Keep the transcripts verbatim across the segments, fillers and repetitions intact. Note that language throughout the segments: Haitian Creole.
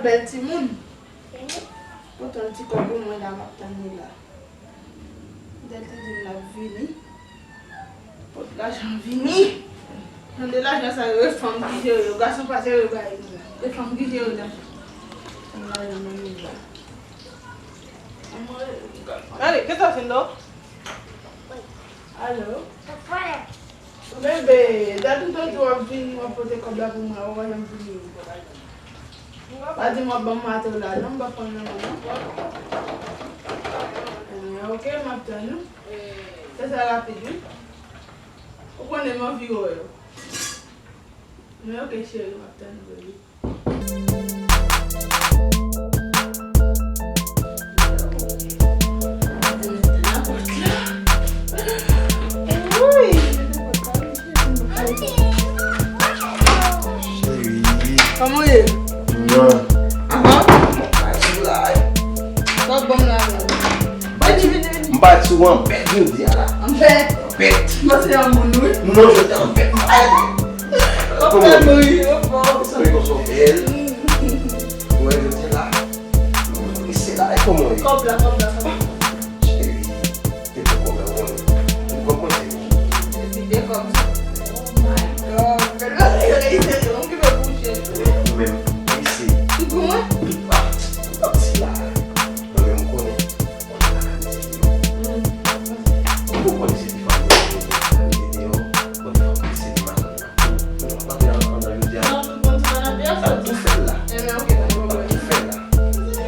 Bèl timoun. Pote yon ti kòb pou mwen la, m ap tann li la. Dèl te di m l ap vini. Pot lajan vini. Tande lajan sa yo, e fanm ki jere yo. Gason pa jere bagay yo la. E fanm ki jere lajan. Lajan nan men la. Gade, kisa w fè la? Alo? Bebe, dat m te di w ap vini, w ap pote kòb la pou mwen, ou pa janm vini. Pa di m w ap ban m maten la, non, m p ap pran nan men w, non. Ebyen, oke, m ap tann ou. Fè sa rapid, wi. Ou konnen m anvi wè w. Men oke, cheri, m ap tann ou, baby. Cheri. Kòman w ye? Mwen. Aha. Sa w ban m la menm? Vini, vini, vini. M pati sou anbèt jodi a la. Anbèt? Anbèt. Mwen se yon moun, wi. Non, jodi a anbèt. Anbèt. Kòman w ye? Anbèt, wi, anbèt. Sa w ye konsa w bèl? Mwen, jodi a la. Mwen prese la, e kòman w ye? Kòb la, kòb la, kòb la. Cheri, te pou kòb la, ou konnen. Ou konprann se ou. Epi de kòb sa. Oh my God. Bèl bagay, yo reyisi, yo okipe pou chèche. Ou menm, prese. Ou pou mwen? Ah, ou pati la. Mwen menm, m konnen. Ou konnen se ti fanm yo, yo, yo, yo, yo, yo, yo, Mwen ap tou fè l la. Mwen ap tou fè l la.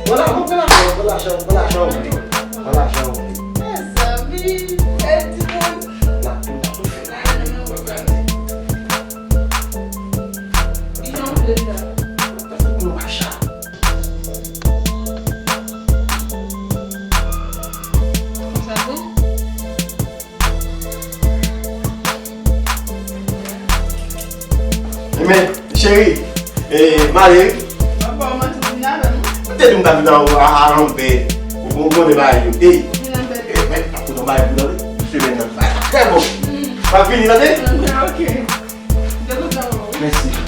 Mwen la, mwen pran lajan, mwen pran lajan, mwen pran lajan, mwen pran lajan. Mezanmi, bèl timoun. N ap tou, n ap tou fè l la. Mwen pran li. Kijan w vle l la? Mwen fè pou nou macha. Konsa tou? Men, cheri, e, m ale wi. Papa, ou mèt vin avè m. Ou te di m ta vin a, a, a lanpè. Ou, ou konnen bagay yo. Ey. Vin avè m. E, men, pa konnen bagay pou tande. Semèn nan. Trè bon. M ap vini, tande? Ok. M te kontan wè w. Mèsi.